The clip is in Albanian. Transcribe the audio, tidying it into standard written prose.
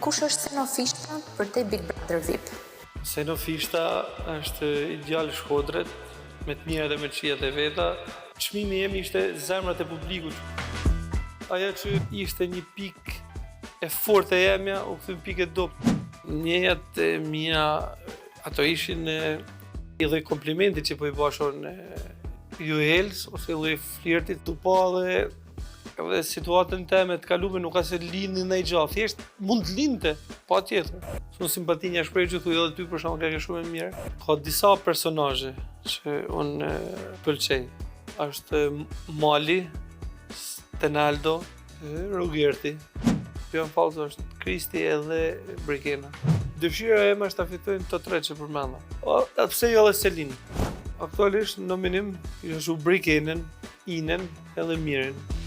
Kush është Seno Fishta përtej Big Brother VIP? Seno Fishta është i djalë Shkodrës, me të mirat dhe me të këqijat e veta. Çmimi jem ishte zemrat e publikut. Ajo që ishte një pikë e fortë e jemja, u kthy në pikë e dobët. Ndjenjat e mia, ato ishin i lloj komplimenti që po i basha Juels, ose i lloj flirtit, tu pa dhe Edhe situatën teme të kalume nuk a se lindi ndonjë gja, thjesht mund të lindte, patjetër. Se unë simpatinë ja shpreh që thuj edhe ty për shembull ke shumë e mirë. Ka disa personazhe që unë pëlqej. Është Mali, Stenaldo, Rogerti. Jo më falë, është Kristi edhe Brikena. Dëshira eme është ta fitojnë të tre që përmenda. O, a pse jo edhe Selin. Aktualisht në nominim, isha shu Brikenën, Inen, Edhe Mirin.